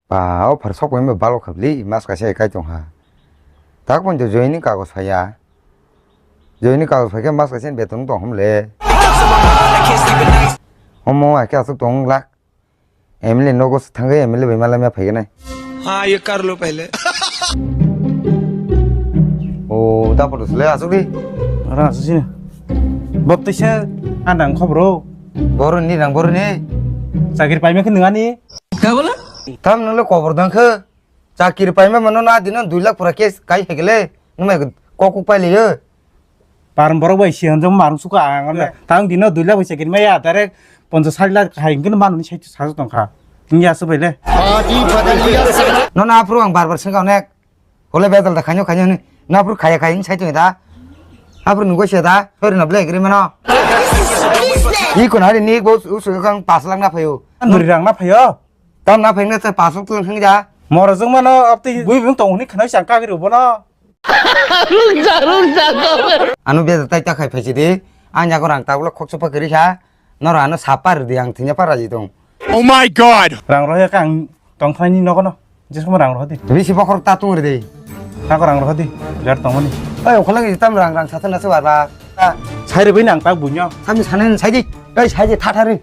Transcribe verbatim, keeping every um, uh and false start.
Ba, o phar sok bai balo khabli, mas kaisa kai tong ha. Tak pon jo join ni kagos phaiya. Join ni kagos phaikhe mas kaisa beton tong hom le. Omo akhe asuk tong lak. M L A nogo thangwi M L A bai malamya phaiganai. हाँ, ये कर लो पहले। O, da podo sile asuk di. Ora asuk sini. Bob tisa andang khobro. Boro ni nang boro ni. Chakri paima khe nungani. Tam nang le kobor dang khe. Chakri paima mano na dino dui lakh pura cash kai hegele. Numai kok kok pai liyo. Parang borok bai si hanjam marung suka ang. Tang dino dui lakh bai chakri maya direct ponchas sat lakh hai hingke manu ni saitu sajo tongkha. Hingya se bai le. Nono aphuru ang bar bar sengkha onek. Hole bedal da khainyo khainyo hwnwi. No aphuru khaya khaya hwnwi sai tongwi da. Aphuru nungwi se da. Hori no ble agreement no. Iko na ri ni bo usu kang pas lakh na phayo. Nuri rang na phayo. Tam na phaina sa pas lakh tong thang ja. Moro jong mano apti bui bung tong hwnwi khanai chang kagri bo no. Ano beda tai ta khai phaisi di. Ang yago rang ta ulo khoksa pa kiri kha. Noro ano sapa rwdi ang thwngya pa raji tong. Oh my God! Rang rohya kha ang tongthai ni nogo no. Jesmo rang rohdi. Bisi bokhorok ta tung rwdi. Nako rang rohdi. Jar tongmani. Oi okholang tam rang rang satha nasu bar bar. Sai rwbwi nang tak bunyo. Sami sanen saidi. Oi saidi thathari.